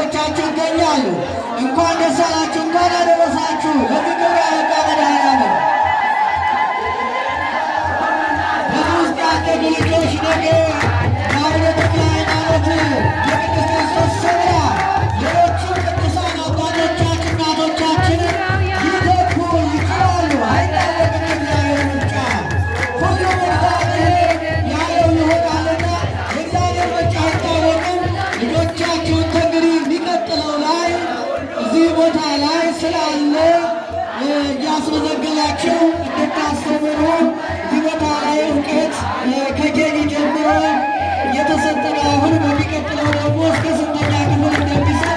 አባቶቻችሁ ይገኛሉ። እንኳን ደስ አላችሁ፣ እንኳን አደረሳችሁ። ለዚህ ክብር ያበቃ መድኃኔዓለም። በዚህ ውስጥ ያደጉ ልጆች ነገ የአቡነ ተክለ ሃይማኖት፣ የቅድስት ክርስቶስ ሰምራ፣ ሌሎቹም ቅዱሳን አባቶቻችን እናቶቻችንን ሊተኩ ይችላሉ። አይታወቅም የእግዚአብሔር ምርጫ። ሁሉም እግዚአብሔር ያለው ይሆናልና የእግዚአብሔር ምርጫ አይታወቅም። ልጆቻችሁን ከእንግዲህ የሚቀጥለው ላይ እዚህ ቦታ ላይ ስላለ እያስመዘገባችሁ እንድታስተምሩ። እዚህ ቦታ ላይ እውቀት ከ KG ጀምሮ እየተሰጠ ነው። አሁን በሚቀጥለው ደግሞ እስከ ስንተኛ ክፍል እንደሚሰጥ